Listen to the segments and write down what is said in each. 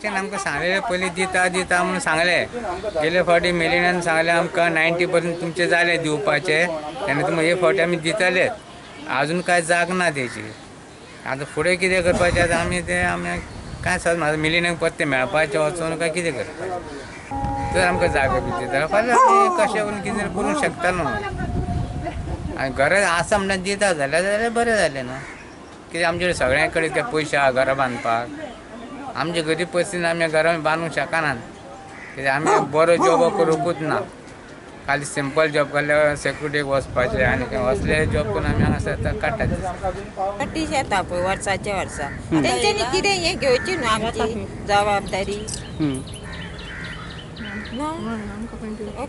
आमकां सांगलें पयलीं दिता दिता म्हणून सांगलें. गेले फावटी मेलिनान सांगलें आमकां 90% तुमचे जाले दिवपाचे, तेन्ना तुमी हे फावटी आमी दितलेच. अजून कांय जाग ना तेची. आतां फुडें कितें करपाचें आतां आमी तें आमी कांय सद मिलिनाक परतें मेळपाचें वचून काय कितें करपाचें, तर आमकां जागो बी दिता फाल्यां आमी कशें करून कितें करूंक शकता न्हू. आनी गरज आसा म्हणल्यार दिता जाल्यार जाल्यार बरें जालें न्हू. कित्याक आमचे सगळ्यां कडेन ते पयशे आहा घरां बांदपाक. आमचे गरीब परिस्थितीन आमी घरां बांदूंक शकनात, कित्याक आमी बरो जॉब करूंकूच ना. खाली सिंपल जॉब केल्यार सेक्युरिटीक वचपाचें आनी असले जॉब करून आमी हांगासर काडटात. नोटीस येता पळय वर्साच्या वर्सा, तेंच्यांनी कितें हें घेवची न्हू आमची जबाबदारी.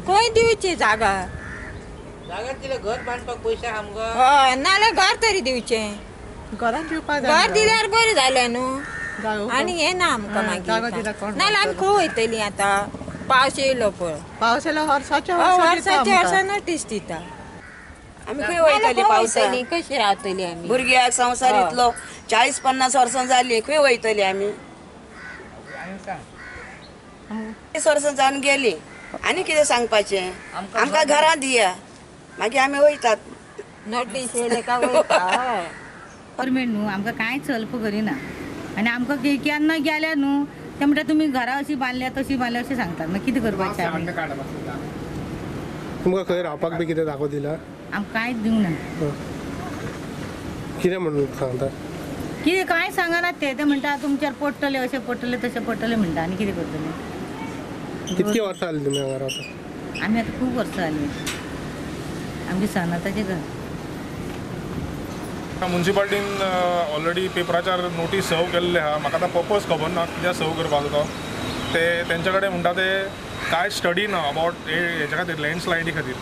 खंय दिवची जागा? जागा दिल्यार घर बांदपाक पयशे आमकां. हय, नाल्यार घर तरी दिवचें. घर दिल्यार बरें जालें न्हू. आनी हें ना आमकां मागीर, नाल्यार आमी खंय वयतलीं आतां? पावस येयलो पळय, पावस येयलो वर्साच्या वर्सा नोटीस दिता. आमी खंय वयतली पावसांत? कशी रावतली आमी? भुरग्याक संवसार इतलो 40-50 वर्सां जाली, खंय वयतली आमी? 30 वर्सां जावन गेली, आनी कितें सांगपाचें? आमकां घरां दिया, मागीर आमी वयतात. नोटीस येयले काय वयता. गव्हर्मेंट न्हू आमकां कांयच हेल्प करिना. आनी आमकां केन्ना गेल्या न्हू ते म्हणटा तुमी घरां अशीं बांदल्या तशीं बांदल्या अशें सांगतात. मागीर कितें करपाचें आमी? तुमकां खंय रावपाक बी कितें दाखोव दिला? आमकां कांयच दिवंक ना. कितें म्हणून सांगता? कितें कांय सांगना ते. ते म्हणटा तुमच्यार पडटलें, अशें पडटलें तशें पडटलें म्हणटा. आनी कितें करतलें? कितकी वर्सां जालीं तुमी हांगा रावता? आमी आतां खूब वर्सां जालीं. आमचें सनाताचें घर. मुन्सिपाल्टीन ऑलरेडी पेपराचेर नोटीस सर्व केल्ले आहा. म्हाका आतां पर्पज खबर ना कित्याक सर्व करपाचो तो. ते तेंच्या कडेन म्हणटा ते कांय स्टडी ना अबावट हेच्या खातीर, लँडस्लायडी खातीर.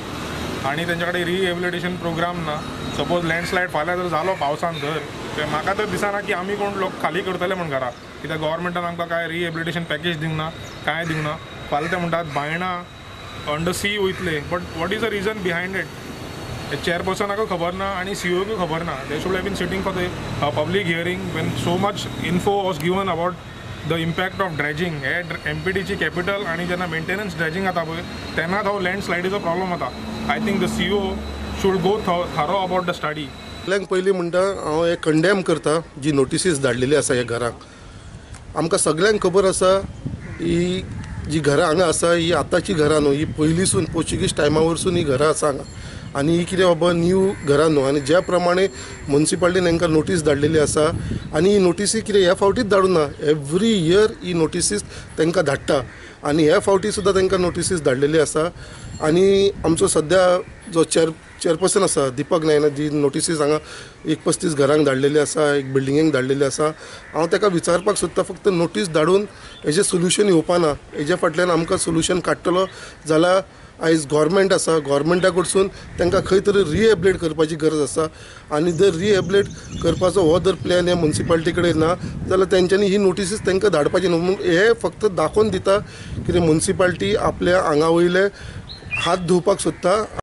आनी तेंच्या कडेन रिहेबिलिटेशन प्रोग्राम ना. सपोज लँडस्लायड फाल्यां जर जालो पावसान जर, ते म्हाका तर दिसना की आमी कोण लोक खाली करतले म्हण घरा, कित्याक गव्हर्मेंटान आमकां कांय रिहेबिलिटेशन पॅकेज दिवंक ना, कांय दिवंक ना. फाल्यां ते म्हणटात बायणां अंडर सी वयतले, but what is the reason behind it? चेअरपर्सनाकूय खबर ना आनी सीओकूय खबर ना. They should have been sitting for the public hearing when so much info was given about the impact of dredging. हे एमपीटीची कॅपिटल आनी जेन्ना मेंटेनन्स ड्रेजिंग जाता पळय तेन्नाच हो लँडस्लायडीचो प्रॉब्लम जाता. I think the CO should go thorough about the study. सगळ्यांक पयलीं म्हणटा हांव हें कंडेम करता जी नोटिसीस धाडलेली आसा ह्या घरांक. आमकां सगळ्यांक खबर आसा ही जी घरां हांगा आसा ही आतांची घरां न्हू, ही पयलींसून पोर्चुगीज टायमा वरसून ही घरां आसा हांगा. आनी ही कितें बाबा न्यू घरां न्हू. आनी ज्या प्रमाणे मुन्सिपाल्टीन हांकां नोटीस धाडलेली आसा, आनी ही नोटीसी कितें ह्या फावटीच धाडूं ना, एवरी इयर ही नोटिसीस तांकां धाडटा. आनी ह्या फावटी सुद्दां तांकां नोटिसीस धाडलेली आसा. आनी आमचो सद्या जो चेअरपर्सन आसा दीपक नायना, जी नोटिसीस हांगा 135 घरांक धाडलेली आसा, एक बिल्डिंगेक धाडलेली आसा, हांव ताका विचारपाक सोदता फक्त नोटीस धाडून हेजें सोल्युशन येवपा ना. हेज्या फाटल्यान आमकां सोल्युशन काडटलो जाल्यार आयज गव्हर्मेंट आसा, गव्हर्मेंटा कडसून तांकां खंय तरी रिहेबिलेट करपाची गरज आसा. आनी जर रिहेबिलेट करपाचो हो जर प्लॅन ह्या मुन्सिपाल्टी कडेन ना जाल्यार तेंच्यांनी ही नोटिसीस तांकां धाडपाची न्हू. हे फक्त दाखोवन दिता कितें मुन्सिपाल्टी आपल्या आंगा वयले हात धुवपाक सोदता.